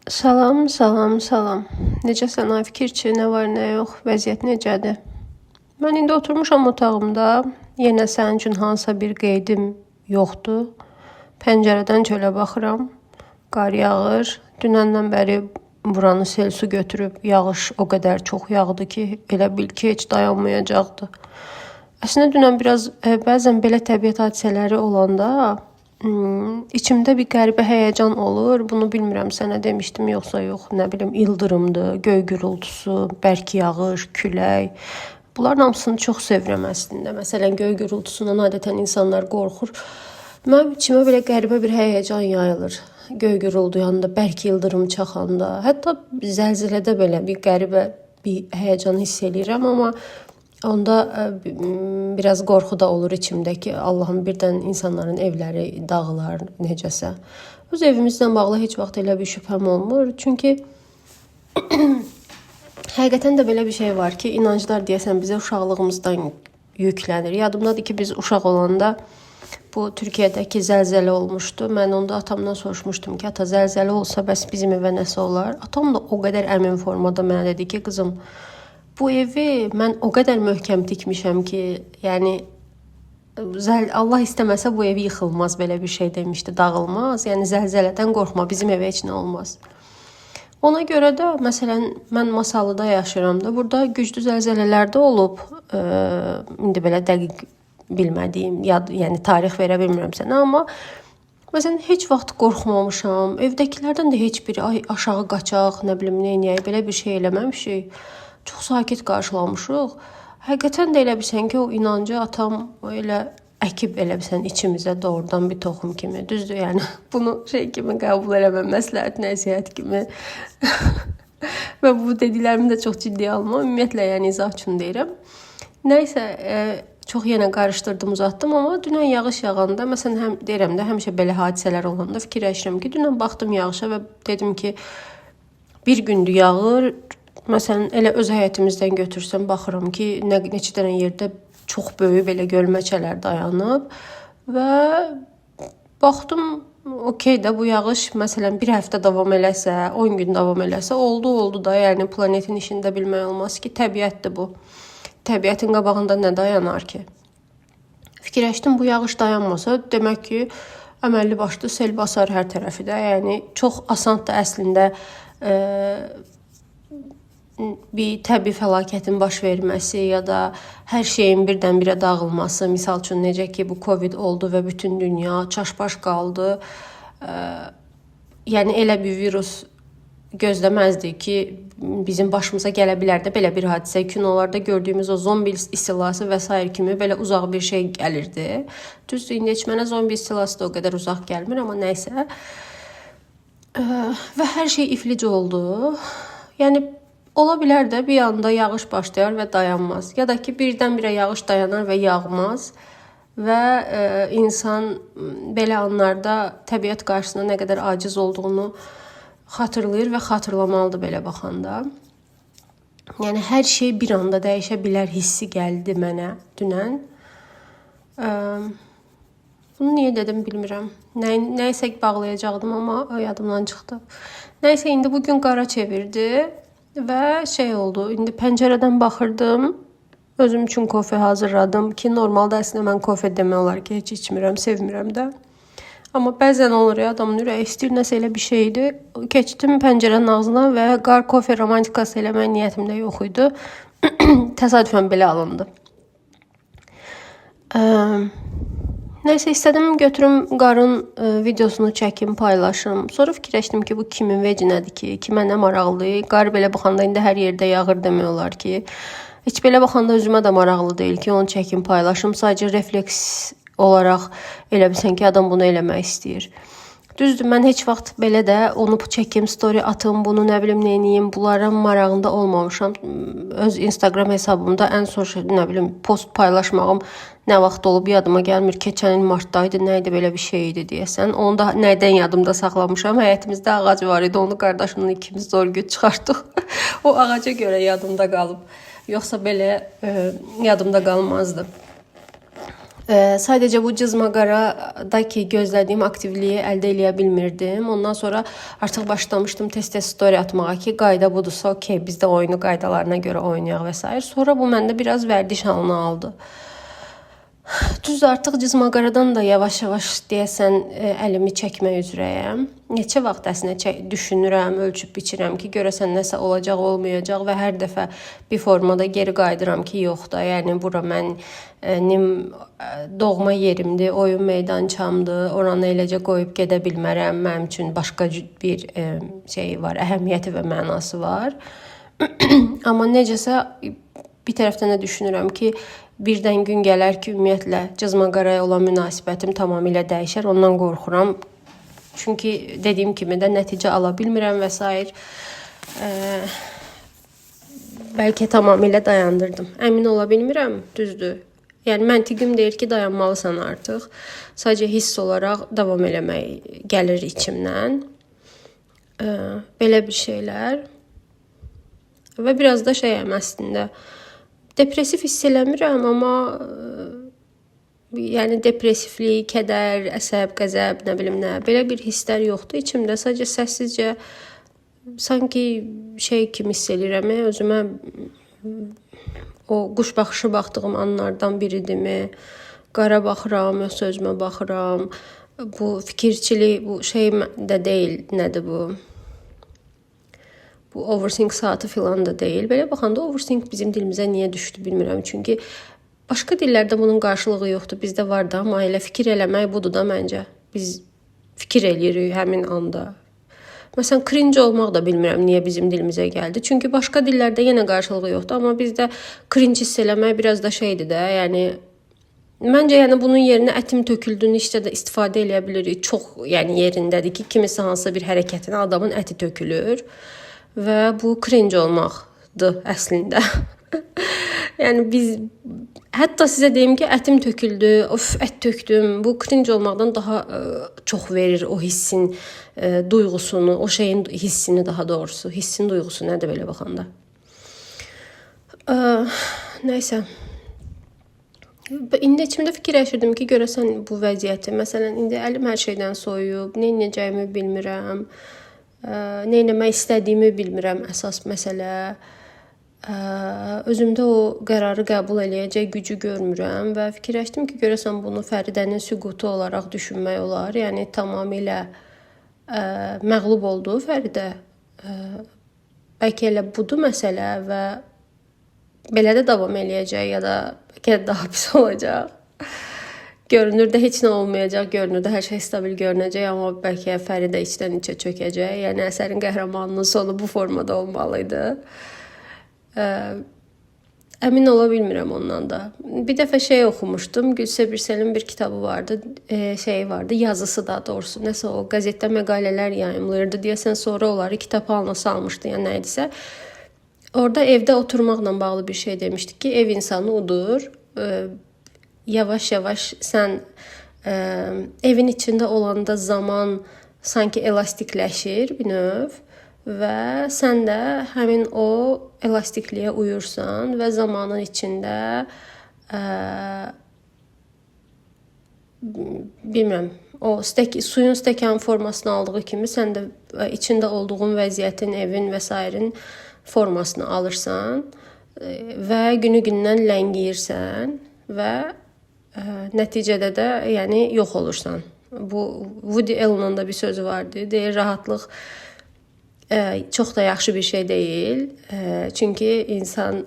Salam, salam, salam. Necəsən ay fikirçi, nə var, nə yox, vəziyyət necədir? Mən indi oturmuşam otağımda. Yenə sənin üçün hansısa bir qeydim yoxdur. Pəncərədən çölə baxıram. Qar yağır. Dünəndən bəri buranı sel su götürüb. Yağış o qədər çox yağdı ki, elə bil ki, heç dayanmayacaqdı. Əslində dünən biraz bəzən belə təbiət hadisələri olanda içimdə bir qəribə həyəcan olur. Bunu bilmirəm sənə demişdim yoxsa yox. Nə bilim ildırımdır, göy gurultusu, bərk yağış, külək. Bunların hamısını çox sevirəm əslində. Məsələn, göy gurultusundan adətən insanlar qorxur. Mənim içimə belə qəribə bir həyəcan yayılır. Göy guruldayanda, bərk ildırım çaxanda, hətta zəlzələdə belə bir qəribə bir həyəcan hiss eləyirəm, amma onda biraz qorxu da olur içimdə ki, Allahım birdən insanların evləri dağılar necəsə. Öz evimizlə bağlı heç vaxt elə bir şübhəm olmur. Çünki həqiqətən də belə bir şey var ki, inanclar deyəsən bizə uşaqlığımızdan yüklənir. Yadımdadır ki, biz uşaq olanda bu Türkiyədəki zəlzələ olmuşdu. Mən onda atamdan soruşmuşdum ki, ata zəlzələ olsa bəs bizim evə nəsə olar? Atam da o qədər əmin formada mənə dedi ki, qızım, bu evi mən o qədər möhkəm tikmişəm ki, yəni Allah istəməsə bu ev yıxılmaz, belə bir şey demişdi, dağılmaz. Yəni zəlzələdən qorxma, bizim evə heç nə olmaz. Ona görə də məsələn mən Masallıda yaşayıram da, burada güclü zəlzələlər də olub. İndi belə dəqiq bilmədiyim, yəni tarix verə bilmirəm sənə, amma məsələn heç vaxt qorxmamışam. Evdəkilərdən də heç biri ay aşağı qaçaq, nə bilim neyniyək, belə bir şey eləməmişik. Çox sakit qarşılamışıq. Həqiqətən də elə bilsən ki, o inancı atam elə əkib elə bilsən içimizə doğrudan bir toxum kimi. Düzdür, yəni bunu şey kimi qəbul eləməm, məsləhət, nəsihət kimi. Və bu dediklərimi də çox ciddiyə almam. Ümumiyyətlə, yəni izah üçün deyirəm. Nəysə, çox yenə qarışdırdım, uzatdım, amma dünən yağış yağanda, məsələn, həm deyirəm də, həmişə belə hadisələr olanda fikirləşirəm ki, dünən baxdım yağışa və dedim ki, bir gündür yağır. Məsələn, elə öz həyətimizdən götürsəm, baxıram ki, neçə dənə yerdə çox böyük belə gölməçələr dayanıb və baxdım, okey də bu yağış məsələn bir həftə davam eləsə, 10 gün davam eləsə, oldu da, yəni planetin işini də bilmək olmaz ki, təbiətdir bu. Təbiətin qabağında nə dayanar ki? Fikirləşdim, bu yağış dayanmasa, demək ki, əməlli başlı sel basar hər tərəfi də. Yəni çox asandır əslində bir təbii fəlakətin baş verməsi ya da hər şeyin birdən-birə dağılması. Misal üçün, necə ki, bu Covid oldu və bütün dünya çaşbaş qaldı. Yəni elə bir virus gözləməzdik ki, bizim başımıza gələ bilər də belə bir hadisə. Kinolarda gördüyümüz o zombi istilası və sair kimi belə uzaq bir şey gəlirdi. Düzdür, indi heç mənə zombi istilası da o qədər uzaq gəlmir, amma nəysə. Və hər şey iflic oldu. Yəni ola bilər də bir anda yağış başlayar və dayanmaz. Ya da ki, birdən-birə yağış dayanar və yağmaz. Və insan belə anlarda təbiət qarşısında nə qədər aciz olduğunu xatırlayır və xatırlamalıdır belə baxanda. Yəni hər şey bir anda dəyişə bilər hissi gəldi mənə dünən. Bunu niyə dedim bilmirəm. Nəyisə bağlayacaqdım, amma yadımdan çıxdı. Nəysə, indi bugün qara çevirdi. Və şey oldu, indi pəncərədən baxırdım, özüm üçün kofe hazırladım ki, normalda əslində mən kofe demək olar ki, heç içmirəm, sevmirəm də. Amma bəzən olur ya, adamın ürəyi istəyir, nəsə elə bir şeydir. Keçdim pəncərənin ağzına və qar kofe romantikası eləmək niyyətimdə yox idi. Təsadüfən belə alındı. Nəysə, istədim götürüm qarın videosunu çəkim, paylaşım. Sonra fikirləşdim ki, bu kimin vecinədir ki, kimə nə maraqlıdır. Qar belə baxanda indi hər yerdə yağır demək olar ki. Heç belə baxanda özümə də maraqlı deyil ki, onu çəkim, paylaşım. Sadəcə refleks olaraq elə bilsən ki, adam bunu eləmək istəyir. Düzdür, mən heç vaxt belə də onu çəkim, story atım, bunu nə bilim neyniyim, bunların marağında olmamışam. Öz Instagram hesabımda ən son nə bilim post paylaşmağım nə vaxt olub yadıma gəlmir. Keçən il martda idi, nə idi, belə bir şey idi deyəsən. Onu da nədən yadımda saxlamışam? Həyətimizdə ağac var idi, onu qardaşımla ikimiz zor güc çıxartdıq. O ağaca görə yadımda qalıb. Yoxsa belə yadımda qalmazdı. Sadəcə bu cızmaqaradakı gözlədiyim aktivliyi əldə eləyə bilmirdim. Ondan sonra artıq başlamışdım tez-tez story atmağa ki, qayda budursa, okey, biz də oyunu qaydalarına görə oynayaq və sair. Sonra bu məndə biraz vərdiş halını aldı. Düzdür, artıq cızmaqaradan da yavaş-yavaş deyəsən əlimi çəkmək üzrəyəm. Neçə vaxt əslində düşünürəm, ölçüb biçirəm ki, görəsən nəsə olacaq, olmayacaq və hər dəfə bir formada geri qayıdıram ki, yox da, yəni bura mənim doğma yerimdir, oyun meydançamdır, oranı eləcə qoyub gedə bilmərəm. Mənim üçün başqa bir şey var, əhəmiyyəti və mənası var. Amma necəsə bir tərəfdən də düşünürəm ki, birdən gün gələr ki, ümumiyyətlə cızmaqaraya olan münasibətim tamamilə dəyişər. Ondan qorxuram. Çünki dediyim kimi də nəticə ala bilmirəm və sair. Bəlkə tamamilə dayandırdım. Əmin ola bilmirəm, düzdür. Yəni məntiqim deyir ki, dayanmalısan artıq. Sadəcə hiss olaraq davam eləmək gəlir içimdən. Belə bir şeylər. Və biraz da şeyəm əslində. Depressiv hiss eləmirəm, amma yəni depressivlik, kədər, əsəb, qəzəb, nə bilim nə, belə bir hisslər yoxdur içimdə. Sadəcə səssizcə sanki şey kimi hiss eləyirəm, özümə o quş baxışı baxdığım anlardan biridirmi? Qara baxıram, yoxsa özümə baxıram. Bu fikirçilik, bu şey də deyil, nədir bu? Bu overthink saatı filan da deyil. Belə baxanda overthink bizim dilimizə niyə düşdü bilmirəm. Çünki başqa dillərdə bunun qarşılığı yoxdur. Bizdə var da, amma elə fikir eləmək budur da məncə. Biz fikir eləyirik həmin anda. Məsələn, cringe olmaq da bilmirəm niyə bizim dilimizə gəldi. Çünki başqa dillərdə yenə qarşılığı yoxdur, amma bizdə cringe hiss eləmək biraz da şeydir də, yəni məncə yəni bunun yerinə ətim töküldüyünü işdə də istifadə eləyə bilirik. Çox yəni yerindədir ki, kimisi hansısa bir hərəkətinə adamın əti tökülür. Və bu cringe olmaqdır əslində. Yəni biz hətta sizə deyim ki, ətim töküldü, of ət tökdüm. Bu cringe olmaqdan daha çox verir o hissin duyğusunu, o şeyin hissini daha doğrusu. Hissin duyğusu nədir belə baxanda? Nəysə. İndi içimdə fikirləşirdim ki, görəsən bu vəziyyəti. Məsələn, indi əlim hər şeydən soyuyub, nə edəcəyimi bilmirəm. Nə etmək istədiyimi bilmirəm, əsas məsələ. Özümdə o qərarı qəbul eləyəcək gücü görmürəm və fikirləşdim ki, görəsən bunu Fəridənin süqutu olaraq düşünmək olar. Yəni tamamilə məğlub oldu Fəridə. Bəlkə elə budur məsələ və belə də davam eləyəcək ya da bəlkə daha pis olacaq. Görünür də heç nə olmayacaq, görünür də hər şey stabil görünəcək, amma bəlkə Fəridə içdən içə çökəcək. Yəni əsərin qəhrəmanının sonu bu formada olmalıydı. Əmin ola bilmirəm ondan da. Bir dəfə şey oxumuşdum. Gülsə Birsel'in bir kitabı vardı, şey vardı, yazısı daha doğrusu. Nəsə o qəzetdə məqalələr yayımlayırdı. Deyəsən sonra onları kitab halına salmışdı, yəni nə idisə. Orada evdə oturmaqla bağlı bir şey demişdi ki, ev insanı odur. Yavaş-yavaş sən evin içində olanda zaman sanki elastikləşir bir növ və sən də həmin o elastikliyə uyursan və zamanın içində bilmirəm, o suyun stəkan formasını aldığı kimi sən də içində olduğun vəziyyətin, evin və sairin formasını alırsan və günü-gündən ləngiyirsən və nəticədə də yəni yox olursan. Bu Woody Allen'ın da bir sözü vardı. Deyir, rahatlıq çox da yaxşı bir şey deyil. Çünki insan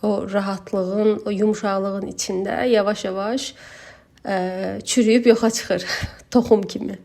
o rahatlığın, o yumşaqlığın içində yavaş-yavaş çürüyüb yoxa çıxır toxum kimi.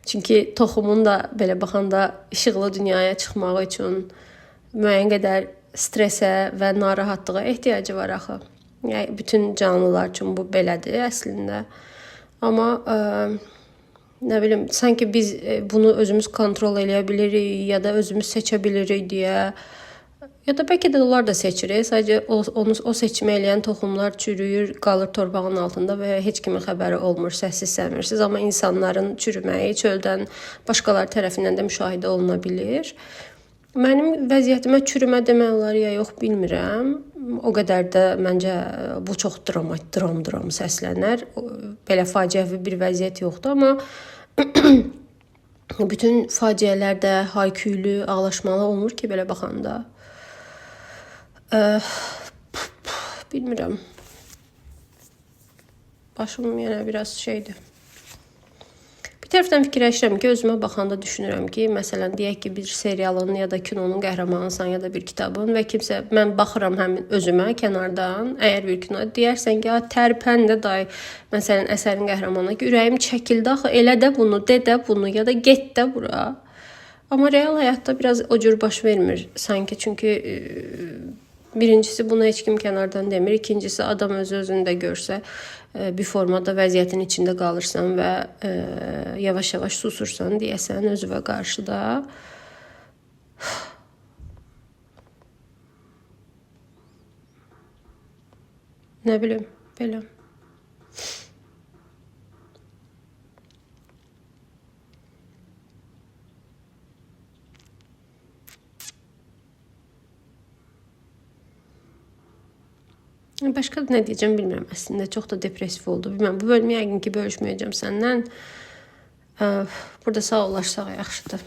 Çünki toxumun da belə baxanda işıqlı dünyaya çıxmağı üçün müəyyən qədər stressə və narahatlığa ehtiyacı var axı. Yəni bütün canlılar üçün bu belədir əslində. Amma nə bilim, sanki biz bunu özümüz kontrol eləyə bilirik ya da özümüz seçə bilirik deyə, ya da bəlkə də onlar da seçir. Sadəcə o seçimi eləyən toxumlar çürüyür, qalır torpağın altında və heç kimin xəbəri olmur, səssiz səmirsiz. Amma insanların çürüməyi çöldən başqaları tərəfindən də müşahidə oluna bilir. Mənim vəziyyətimə çürümə demək olar ya yox bilmirəm. O qədər də məncə bu çox dram səslənər. Belə faciəvi bir vəziyyət yoxdur, amma bütün faciələr də hayküylü, ağlaşmalı olmur ki, belə baxanda. Bilmirəm. Başım yenə biraz şeydir. Bir tərəfdən fikirləşirəm ki, özümə baxanda düşünürəm ki, məsələn, deyək ki, bir serialın ya da kinonun qəhrəmanısan ya da bir kitabın və kimsə, mən baxıram həmin özümə kənardan, əgər bir kino deyərsən ki, tərpən də dayı, məsələn, əsərin qəhrəmanına ki, ürəyim çəkildi axı, elə də bunu, de də bunu ya da get də bura. Amma real həyatda biraz o cür baş vermir sanki, çünki birincisi bunu heç kim kənardan demir, ikincisi adam öz-özünü də görsə, bir formada vəziyyətin içində qalırsan və yavaş-yavaş susursan deyəsən özünə qarşı da. Nə bilim, belə. Başqa nə deyəcəm bilmirəm əslində. Çox da depressiv oldu. Bilmirəm, bu bölümü yəqin ki bölüşməyəcəm səndən. Burada sağollaşsaq yaxşıdır.